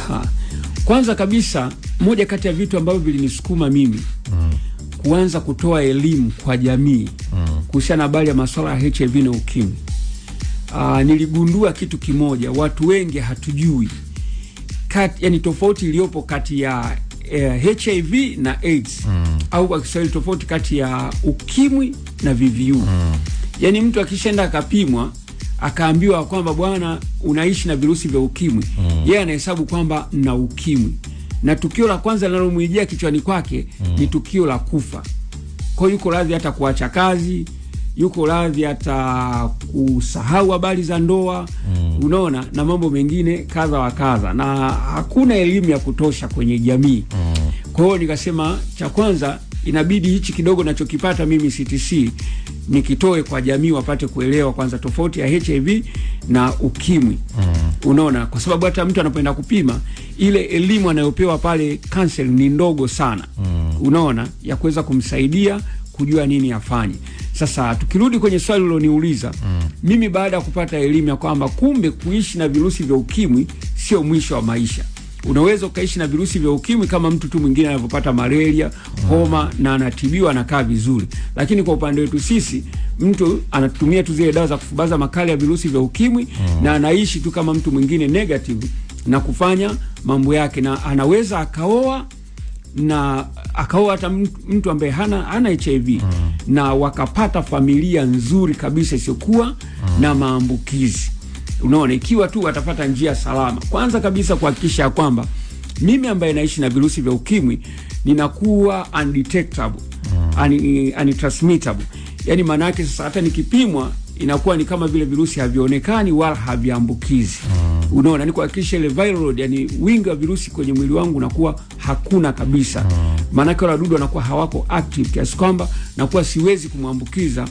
Aha. Kwanza kabisa, moja kati ya vitu ambavyo vilinisukuma mimi kuanza kutoa elimu kwa jamii kuhusiana na habari ya masuala ya HIV na ukimwi, niligundua kitu kimoja, watu wengi hatujui yani tofauti iliyopo kati ya HIV na AIDS au kwa Kiswahili tofauti kati ya ukimwi na VVU. Yaani mtu akishaenda akapimwa akaambiwa kwamba bwana, unaishi na virusi vya ukimwi, yeye anahesabu kwamba na ukimwi, na tukio la kwanza linalomwijia kichwani kwake ni tukio la kufa. Kwa hiyo yuko radhi hata kuacha kazi, yuko radhi hata kusahau habari za ndoa, unaona, na mambo mengine kadha wa kadha, na hakuna elimu ya kutosha kwenye jamii. Kwa hiyo nikasema cha kwanza inabidi hichi kidogo nachokipata mimi CTC nikitoe kwa jamii wapate kuelewa kwanza tofauti ya HIV na ukimwi. Unaona, kwa sababu hata mtu anapoenda kupima ile elimu anayopewa pale counseling ni ndogo sana. Unaona, ya kuweza kumsaidia kujua nini afanye. Sasa tukirudi kwenye swali uliloniuliza, mimi baada ya kupata elimu ya kwamba kumbe kuishi na virusi vya ukimwi sio mwisho wa maisha. Unaweza ukaishi na virusi vya ukimwi kama mtu tu mwingine anavyopata malaria, homa na anatibiwa anakaa vizuri. Lakini kwa upande wetu sisi, mtu anatumia tu zile dawa za kufubaza makali ya virusi vya ukimwi na anaishi tu kama mtu mwingine negative na kufanya mambo yake, na anaweza akaoa na akaoa hata mtu ambaye hana HIV na wakapata familia nzuri kabisa isiyokuwa na maambukizi. Unaona, ikiwa tu watapata njia salama. Kwanza kabisa kuhakikisha ya kwamba mimi ambaye naishi na virusi vya ukimwi ninakuwa undetectable, untransmittable. Yaani maana yake sasa hata nikipimwa inakuwa ni kama vile virusi havionekani wala haviambukizi. Unaona, ni kuhakikisha ile viral load, yani wingi wa virusi kwenye mwili wangu unakuwa hakuna kabisa. Maana yake wale wadudu wanakuwa hawako active kiasi kwamba nakuwa siwezi kumwambukiza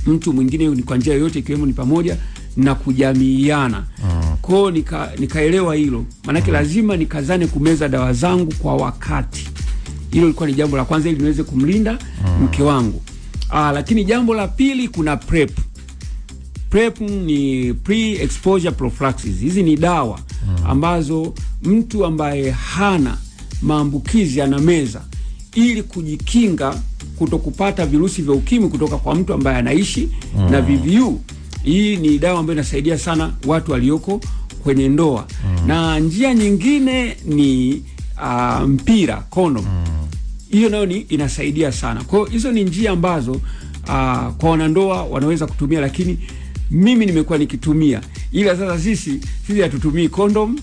mtu mwingine ni kwa njia yoyote, ikiwemo ni pamoja na kujamiiana. Kwa hiyo nikaelewa hilo, maanake lazima nikazane kumeza dawa zangu kwa wakati. Hilo lilikuwa ni jambo la kwanza ili niweze kumlinda mke wangu. Lakini jambo la pili kuna PrEP. PrEP ni pre-exposure prophylaxis. Hizi ni dawa ambazo mtu ambaye hana maambukizi anameza ili kujikinga kutokupata virusi vya ukimwi kutoka kwa mtu ambaye anaishi na VVU. Hii ni dawa ambayo inasaidia sana watu walioko kwenye ndoa. Na njia nyingine ni mpira, condom. Hiyo nayo ni inasaidia sana. Kwa hiyo hizo ni njia ambazo kwa wanandoa wanaweza kutumia, lakini mimi nimekuwa nikitumia, ila sasa sisi hatutumii condom.